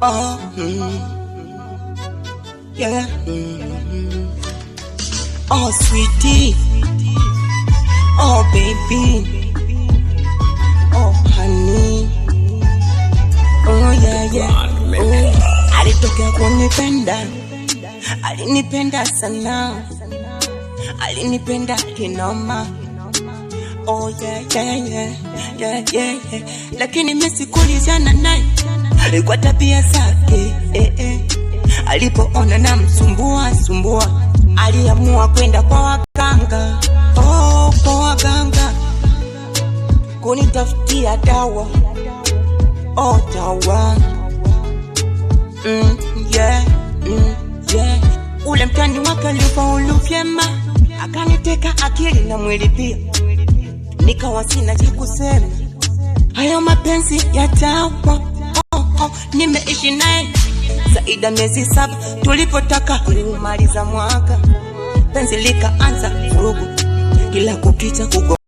Oh, yeah. Oh, sweetie. Oh, baby. Oh, honey. Oh, yeah. Oh, alitokea kunipenda, alinipenda sana, alinipenda kinoma. Oh, yeah. Lakini mimi sikulizana naye kwa tabia zake eh, eh. Alipoona namsumbua sumbua, aliamua kwenda kwa waganga, oh, kwa waganga kunitafutia dawa, oh, dawa. Yeah. Ule mtani wake alifaulu vyema, akaniteka akili na mwili pia, nikawa sina cha kusema. Hayo mapenzi ya dawa, oh. Nimeishi naye zaidi ya miezi 7, tulipotaka kuumaliza mwaka, penzi likaanza vurugu, kila kukicha kugo